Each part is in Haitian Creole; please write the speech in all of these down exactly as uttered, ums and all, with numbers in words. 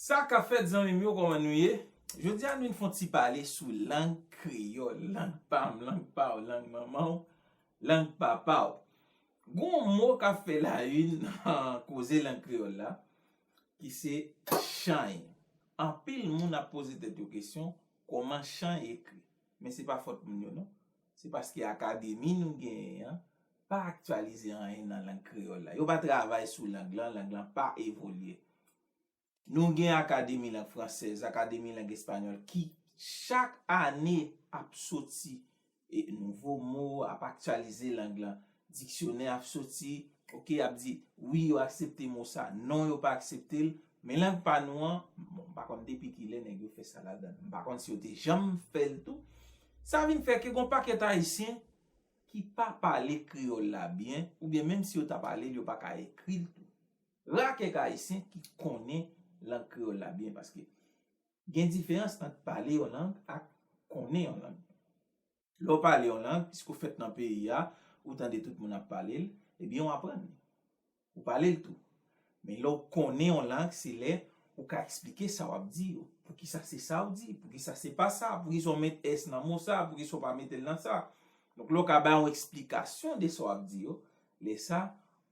Sa k ap fèt, zanmi m yo, kòman nou ye? Jodi a, nou vin fè yon ti pale sou lang kreyòl, lang pa m, lang pa w, lang manman w, lang papa w. Gon mo k ap fè la une nan koze lang kreyòl la, ki se chay. Anpil moun ap poze tèt yo kesyon, kòman chay ekri? Men se pa fòt moun yo, non. Se paske akademi nou genyen an pa aktyalize anyen nan lang kreyòl la. Yo pa travay sou lang lan, lang lan pa evolye. Nou gen akademi lang fransèz, akademi lang espanyòl ki chak ane ap soti e nouvo mo, ap aktyalize lang lan. Diksyonè ap soti, oke, y ap di, wi, yo aksepte mo sa, non, yo pa aksepte l. Men lang pa nou an, bon, m pa konn depi kilè nèg yo fè sa ladan. M pa konn si yo te janm fè l tou. Sa vin fè ke gon pakèt Ayisyen ki pa pale kreyòl la byen, oubyen menm si yo ta pale l, yo pa ka ekri l tou. Ra kèk Ayisyen ki konnen lang kreyòl la byen, paske gen diferans ant pale yon lang ak konnen yon lang. Lè w pale yon lang, piske w fèt nan peyi a, ou tande tout moun ap pale l, ebyen w aprann li. Ou pale l tou. Men lè w konnen yon lang, se lè ou ka eksplike sa w ap di yo. Poukisa se sa w di? Poukisa se pa sa? Poukisa w met S nan mo sa? Poukisa w pa mete l nan sa? Donk, lè w ka bay yon eksplikasyon de sa w ap di yo, lè sa,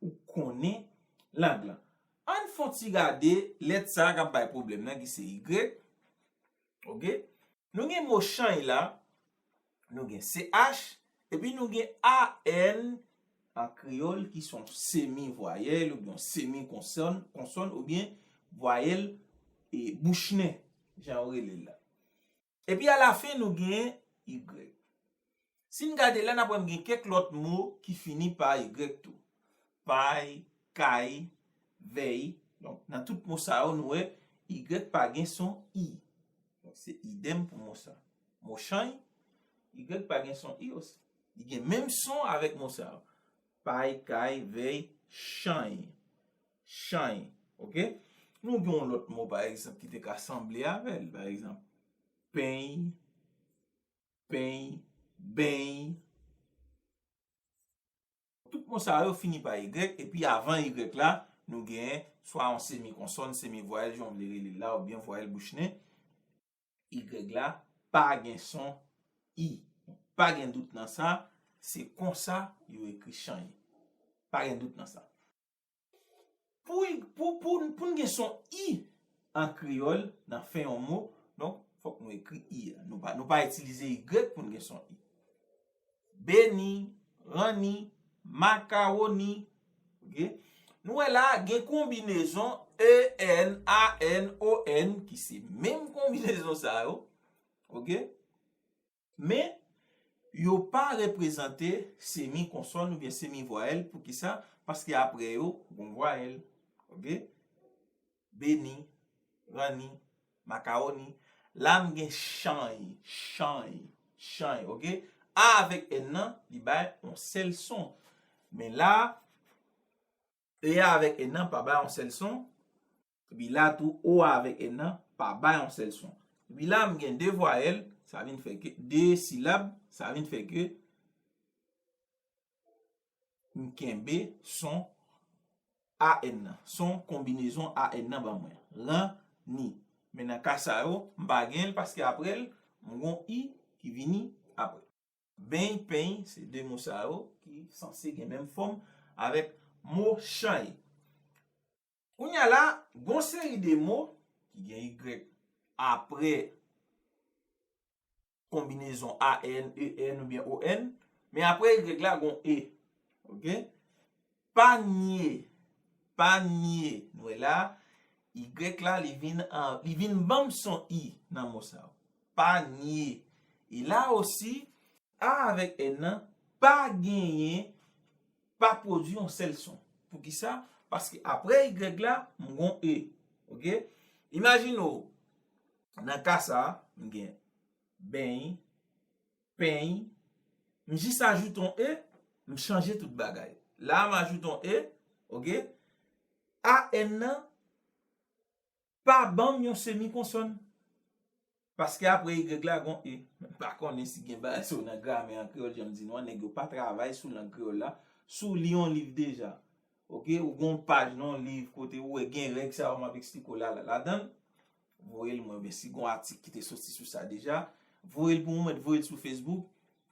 ou konnen lang lan. Ann fè yon ti gade lèt sa a k ap bay pwoblèm nan, ki se Y. Oke? Nou gen mo chay la, nou gen C H, epi nou gen A N an kreyòl ki se yon semi vwayèl oubyen yon semi konsòn, konsòn oubyen vwayèl e bouch nen, jan yo rele l la. Epi alafen nou gen Y. Si n gade la, n ap wè m gen kèk lòt mo ki fini pa Y tou. Pay, kay, vèy. Donk, nan tout mo sa yo, nou wè Y pa gen son I. Donk, se idèm pou mo sa. Mo chay, Y pa gen son I osi. Li gen menm son avèk mo sa yo. Pay, kay, vèy, chay. Chay. Oke? Nou gen yon lòt mo, pa egzanp, ki te ka sanble avè l. Pa egzanp, peny, peny, beny. Tout mo sa yo fini pa Y, epi avan Y la, nou gen swa yon semi konsòn, semi vwayèl, jan w vle rele l la, oubyen vwayèl bouch nen. Y la pa gen son I. Pa gen dout nan sa, se konsa yo ekri chay. Pa gen dout nan sa. Pou, pou, pou, pou n gen son I an kreyòl nan fen yon mo, donk, fòk nou ekri I a. Nou pa, nou pa itilize Y pou n gen son I. Beni, ranni, makawoni. Oke? Nou wè la, gen konbinezon E N, A N, O N, ki se menm konbinezon sa yo. Oke? Men, yo pa reprezante semi konsòn oubyen semi vwayèl. Poukisa? Paske apre yo, gon vwayèl. Oke? Beni, ranni, makawoni. La, m gen chay, chay, chay, oke? A avèk N nan, li bay yon sèl son. Men la, E a avèk N nan pa bay yon sèl son. Epi la tou, O a avèk N nan pa bay yon sèl son. Epi la, m gen de vwayèl, sa vin fè ke, de silab, sa vin fè ke m kenbe son A N nan. Son konbinezon A N nan ban mwen. Ranni. Men nan ka sa yo, m pa gen l paske apre l, m gon I ki vini apre. Beny, peny, se de mo sa yo ki sanse gen menm fòm avèk mo chay. Kounye a la, gon seri de mo ki gen Y apre konbinezon A N, E N oubyen O N, men apre Y la, gon E. Oke? Panye, panye. Nou wè la, Y la, li vin an, li vin ban m son I nan mo sa yo. Panye. E la osi, A avèk N nan pa genyen, pa pwodui yon sèl son. Poukisa? Paske apre Y la, m gon E. Oke? Imajine w, nan ka sa a, m gen beny, peny, m jis ajoute yon E, m chanje tout bagay. La, m ajoute yon E, oke? A N nan pa ban m yon semi konsòn. Paske apre Y la, gon E. M pa konnen si gen bagay sa yo nan gramè an kreyòl, jan m di nou an, nèg yo pa travay sou lang kreyòl la, si w li yon liv deja. Oke, ou gon paj nan yon liv kote ou wè gen règ sa yo m ap eksplike w la, la, ladan l. voye l mwen, oubyen si gon atik ki te soti sou sa deja, voye l pou mwen, voye l sou Facebook,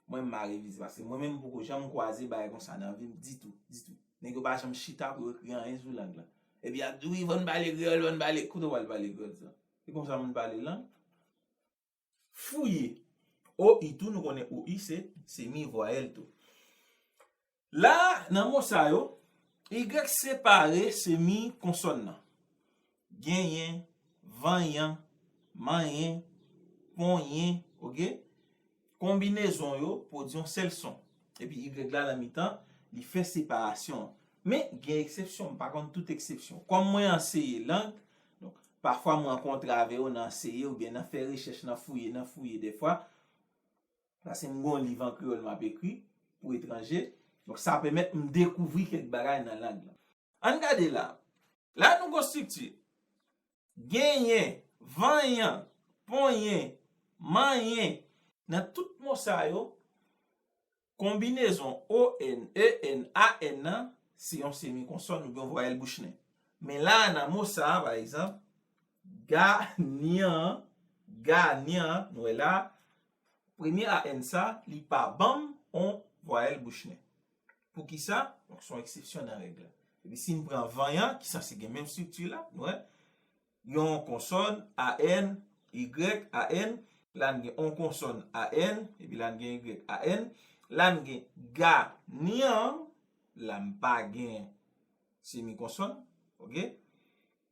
mwen m a revize, paske mwen menm m poko janm kwaze bagay konsa nan vi m ditou, ditou. Nèg yo pa janm chita pou yo ekri anyen sou lang lan. Epi y ap di, wi, fò n pale kreyòl, fò n pale, kote w pral pale kreyòl sa? Se konsa moun pale lang? Fouye. O I tou, nou konnen O I se semi vwayèl tou. La, nan mo sa yo, Y separe semi konsòn nan. Genyen, vanyan, manyen, ponyen, oke? Konbinezon yo pwodui yon sèl son. Epi Y la nan mitan, li fè separasyon an. Men, gen eksepsyon, m pa konn tout eksepsyon. Kòm mwen anseye lang, donk, pafwa m rankontre avè yo nan anseye oubyen nan fè rechèch, nan fouye, nan fouye dèfwa. Paske m gon liv an kreyòl m ap ekri pou etranje. Donk, sa pèmèt m dekouvri kèk bagay nan lang lan. Ann gade la. La, nou gon estrikti. Genyen, vanyan, ponyen, manyen. Nan tout mo sa yo, konbinezon O N, E N, A N nan, se yon semi konsòn oubyen yon vwayèl bouch nen. Men la, nan mo sa a, pa egzanp, ganyan, ganyan, nou wè la, premye A N sa, li pa ban m yon vwayèl bouch nen. Poukisa? Donk, se yon eksepsyon nan règ la. Epi si n pran vanyan, ki sanse gen menm estrikti la, nou wè, yon konsòn, A N, Y, A N, la n gen yon konsòn, A N, epi la n gen Y, A N, la n gen ganyan, la m pa gen semi konsòn, oke?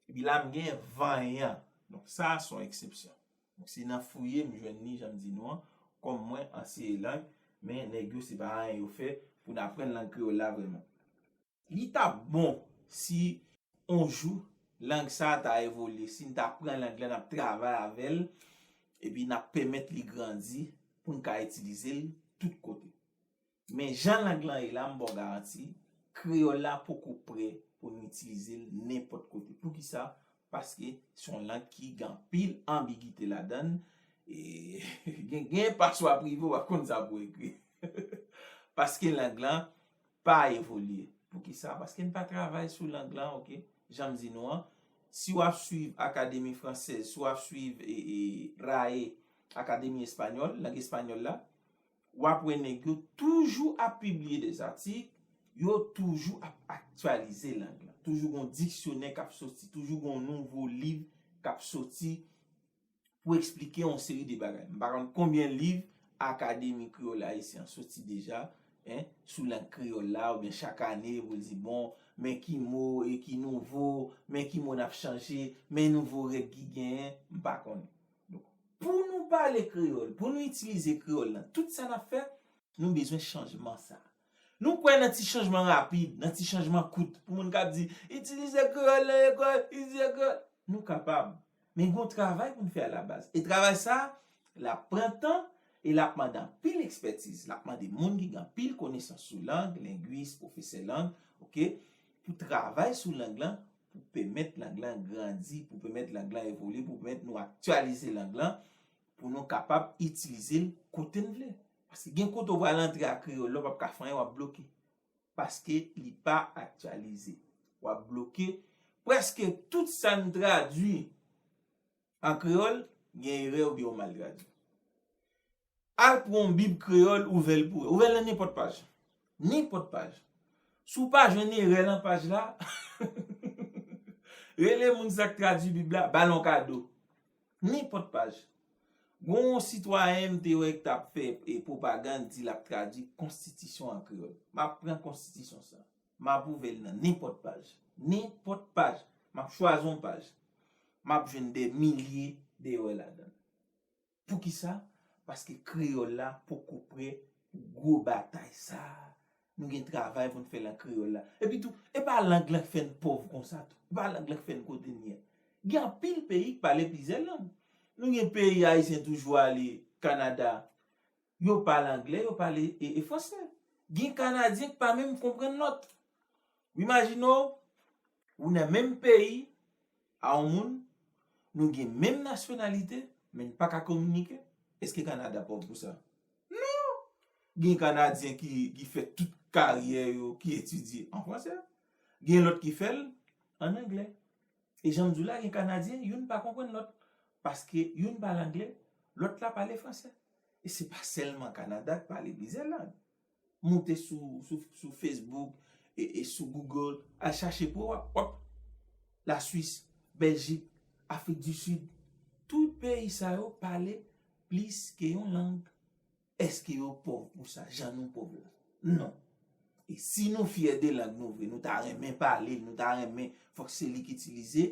Epi la m gen vanyan. Donk, sa a se yon eksepsyon. Donk, se nan fouye m jwenn li, jan m di nou an, kòm mwen anseye lang, men nèg yo se pa anyen yo fè pou n aprann lang kreyòl la vrèman. Li t ap bon si yon jou lang sa a ta evolye, si n ta pran lang lan, n ap travay avè l, epi n ap pèmèt li grandi pou n ka itilize l tout kote. Men jan lang lan ye la, m ba w garanti, kreyòl la poko prè pou nou itilize l nenpòt kote. Poukisa? Paske se yon lang ki gen anpil anbigite ladan l. E, gen, gen paswa prive, w ap konn sa pou w ekri. Paske lang lan pa evolye. Poukisa? Paske n pa travay sou lang lan, oke? Jan m di nou an, si w ap swiv Académie Française, si w ap swiv e, e, rae, Akademi Espanyòl, lang espanyòl la, w ap wè nèg yo toujou ap pibliye de zatik, yo toujou ap aktyalize lang lan. Toujou gon diksyonè k ap soti, toujou gon nouvo liv k ap soti pou eksplike yon seri de bagay. M pa konn konbyen liv Akademi Kreyòl Ayisyen an soti deja, en, sou lang kreyòl la, oubyen chak ane, pou l di, bon, men ki mo e ki nouvo, men ki mo n ap chanje, men nouvo règ ki genyen, m pa konnen. Donk, pou nou pale kreyòl, pou nou itilize kreyòl nan tout sa n ap fè, nou bezwen chanjman sa a. Nou kwè nan ti chanjman rapid, nan ti chanjman kout. Pou moun k ap di, itilize kreyòl nan lekòl, itilize kreyòl. Nou kapab. Men gon travay pou n fè alabaz. E travay sa a, l ap pran tan e l ap mande anpil ekspètiz. L ap mande moun ki gen anpil konesans sou lang, lengwis, pwofesè lang, oke, pou travay sou lang lan, pou pèmèt lang lan grandi, pou pèmèt lang lan evolye, pou pèmèt nou aktyalize lang lan, pou nou kapab itilize l kote n vle. Paske gen kote w pral antre ak kreyòl la, w p ap ka fè anyen, w ap bloke. Paske li pa aktyalize. W ap bloke. Prèske tout sa n tradui an kreyòl, gen erè oubyen yo mal tradui. Al pran yon bib kreyòl, ouvè l pou wè. Ouvè l nan nenpòt paj. Nenpòt paj. Si w pa jwenn erè nan paj la, rele moun sa k tradui bib la, ba l yon kado. Nenpòt paj. Gon yon sitwayen m te wè k t ap fè, e, pwopagann, di l ap tradui konstitisyon an kreyòl. M ap pran konstitisyon sa. M ap ouvè l nan nenpòt paj. Nenpòt paj. M ap chwazi yon paj. M ap jwenn de milye de erè ladan l. Poukisa? Paske kreyòl la poko prè pou gwo batay sa a. Nou gen travay pou n fè nan kreyòl la. Epi tou, e pa lang lan k fè n pòv konsa tou. E pa lang lan k fè n kote n ye. Gen anpil peyi k pale plizyè lang. Nou gen peyi Ayisyen toujou ale Kanada. Yo pale anglè, yo pale e, e fransè. Gen Kanadyen k pa menm konprann lòt. Imajine w, ou nan menm peyi a yon moun, nou gen menm nasyonalite, men n pa ka kominike. Èske Kanada pòv pou sa? Non! Gen Kanadyen ki, ki fè tout karyè yo, ki etidye an fransè. Gen lòt ki fè l an anglè. E jan m di w la, gen Kanadyen, youn pa konprann lòt. Paske youn pale anglè, lòt la pale fransè. E se pa sèlman Kanada k pale plizyè lang. Moute sou, sou, sou Facebook e, e sou Google, al chache pou w ap, w ap Laswis, Bèljik, Afrik di Sid, tout peyi sa yo pale plis ke yon lang. Èske yo pòv pou sa, jan nou pòv la? Non. E si nou fyè de lang nou vre, nou ta renmen pale l, nou ta renmen, fòk se li k itilize,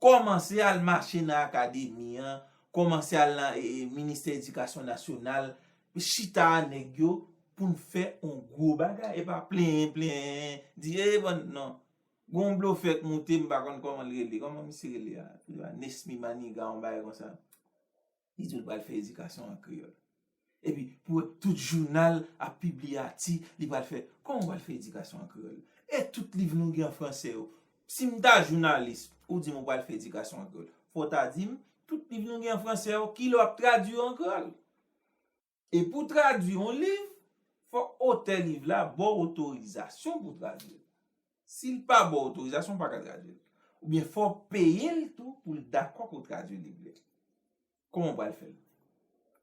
kòmanse al mache nan akademi an, kòmanse al nan e, e, ministè edikasyon nasyonal, chita a nèg yo pou n fè yon gwo bagay, e pa plenyen, plenyen, di, e, bann, non. Gon blofè k moute, m pa konn kòman l rele. Kòman misye rele a? Nesmy Maniga, yon bagay konsa. Li di l pral fè edikasyon an kreyòl. Epi, pou wè tout jounal ap pibliye atik, li pral fè, kòman w pral fè edikasyon an kreyòl? E tout liv nou gen an fransè yo. Si m ta jounalis, ou di m ou pral fè edikasyon an kreyòl. Fò w ta di m, tout liv nou gen an fransè yo, kilè w ap tradui yo an kreyòl? E pou tradui yon liv, fòk otè liv la ba w otorizasyon pou tradui l. Si l pa ba w otorizasyon, w pa ka tradui l. Oubyen fò w peye l tou pou l dakò pou tradui liv li. Kòman w pral fè l?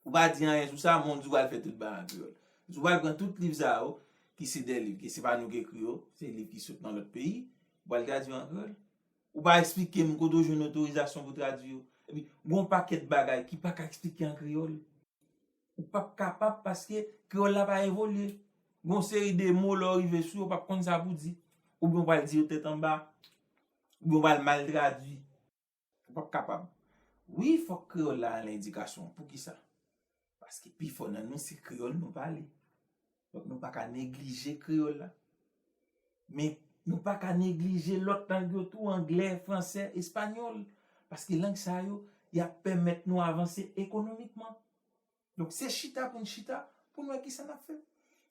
Ou pa di anyen sou sa, men w di w pral fè tout bagay an kreyòl. Ou pral pran tout liv sa yo, ki se de liv, ki se pa nou ki ekri yo, se liv ki sot nan lòt peyi, ou pral tradui yo an kreyòl. Ou pa eksplike m kote w jwenn otorizasyon pou tradui yo. Epi, gon pakèt bagay ki pa ka eksplike an kreyòl. Ou p ap kapab paske kreyòl la pa evolye. Gon seri de mo lè w rive sou yo, w p ap konn sa pou di. Oubyen w pral di yo tèt anba. Oubyen w pral mal tradui. Ou p ap kapab. Wi, fòk kreyòl la al nan edikasyon. Poukisa? Paske pifò nan nou se kreyòl nou pale. Donk nou pa ka neglije kreyòl la. Men nou pa ka neglije lòt lang yo tou, anglè, fransè, espanyòl. Paske lang sa yo, y ap pèmèt nou avanse ekonomikman. Donk se chita pou n chita, pou n wè kisa n ap fè.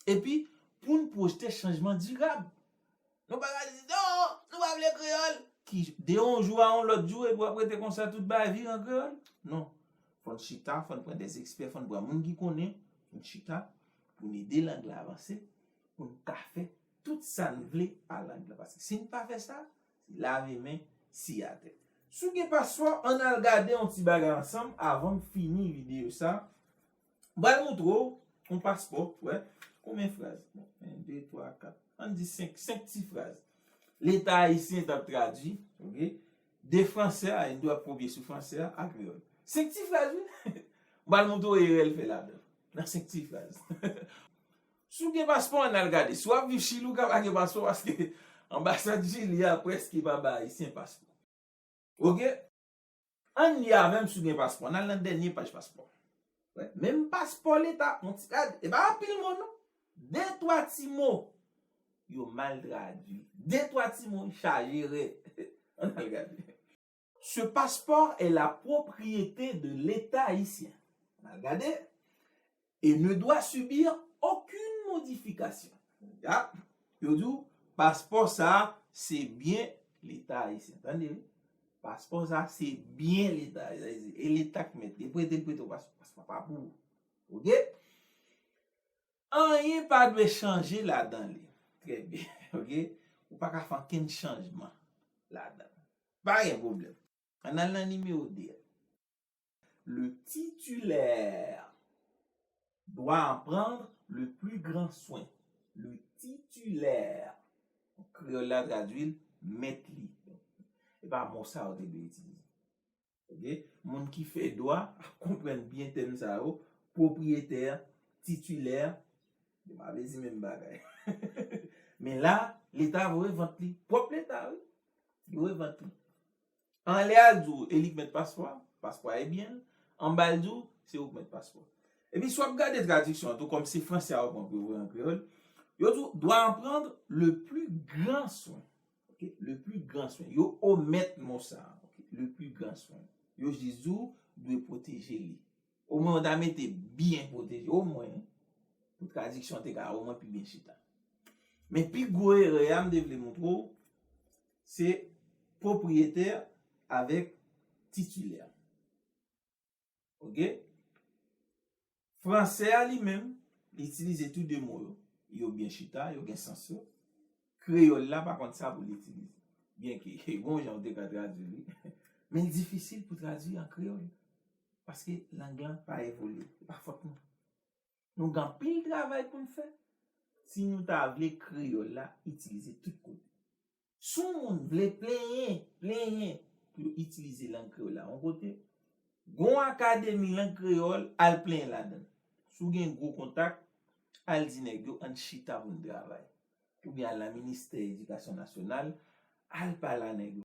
Epi, pou n pwojte chanjman dirab. Nou pa ka di, non, nou pa vle kreyòl. Ki, de yon jou a yon lòt jou, epi w ap rete konsa tout bagay vire an kreyòl? Non. Fò n chita, fò n pran de ekspè, fò n pran moun ki konnen, pou n chita, pou n ede lang la avanse, pou n ka fè tout sa n vle a lang la. Paske si n pa fè sa, se lave men, siye atè. Si w gen paspò, ann al gade yon ti bagay ansanm avan m fini videyo sa. M pral montre w yon paspò, wè. Konbyen fraz? Bon, en, de, twa, kat. Ann di senk, senk ti fraz. Leta ayisyen t ap tradui, oke? De fransè a, n dwe ap kopye sou fransè a, a kreyòl. Senk ti fraz, wi. M pral montre w erè l fè ladan. Nan senk ti fraz. Si w gen paspò, ann al gade. Si w ap viv Chili, ou ka pa gen paspò paske anbasad Chili a prèske pa bay Ayisyen paspò. Oke? Ann li avè m si w gen paspò. Ann al nan dènye paj paspò. Wè, menm paspò leta, yon ti gade. E pa anpil mo, non. De twa ti mo. Yo mal tradui. De twa ti mo, chaje erè. Ann al gade. Ce passeport est la propriété de l'État haïtien. Ann al gade. Et ne doit subir aucune modification. Ya, yo di w, paspò sa a, se byen Leta ayisyen. Tande, wi. Paspò sa a, se byen Leta ayisyen. E Leta k mèt li. Prete l prete w paspò. Paspò pa pou ou. Oke? Anyen pa dwe chanje ladan li. Trè byen. Oke? Ou pa ka fè ankenn chanjman ladan. Pa gen pwoblèm. Ann al nan nimewo de a. Le titulaire doit en prendre le plus grand soin. Le titulaire. Kreyòl la tradui l, mèt li. E pa mo sa yo te dwe itilize. Oke? Moun ki fè dwa ap konprann byen tèm sa yo. Pwopriyetè, titilè, yo pa vle di menm bagay. Men la, Leta voye vant li. Pwòp Leta, wi. Yo voye vant li. Anlè a l di w, e li k mèt paspò a, paspò a e byen l. Anba l di w, se ou k mèt paspò a. Epi si w ap gade tradiksyon an tou, kòm se fransè a yo pran pou yo voye an kreyòl, yo di w, doit en prendre le plus grand soin. Oke? Le plus grand soin. Yo omèt mo sa a. Oke? Le plus grand soin. Yo jis di w, dwe pwoteje li. Omwen yo ta mete byen pwoteje, omwen, pou tradiksyon te ka omwen pi byen chita. Men pi gwo erè a, m te vle montre w, se pwopriyetè avèk titilè. Oke? Fransè a li menm, li itilize tou de mo yo. Yo byen chita, yo gen sans yo. Kreyòl la, pa kont sa pou l itilize. Byenke, gon jan w te ka tradui li. Men l difisil pou tradui an kreyòl. Paske lang lan pa evolye. E pa fòt nou. Nou gen anpil travay pou n fè. Si nou ta vle kreyòl la itilize tout kote. Si yon moun vle plenyen, plenyen pou yo itilize lang kreyòl la yon kote, gon akademi lang kreyòl, al plenyen ladan l. Si w gen gwo kontak, al di nèg yo ann chita pou n travay. Oubyen al nan ministè edikasyon nasyonal, al pale a nèg yo.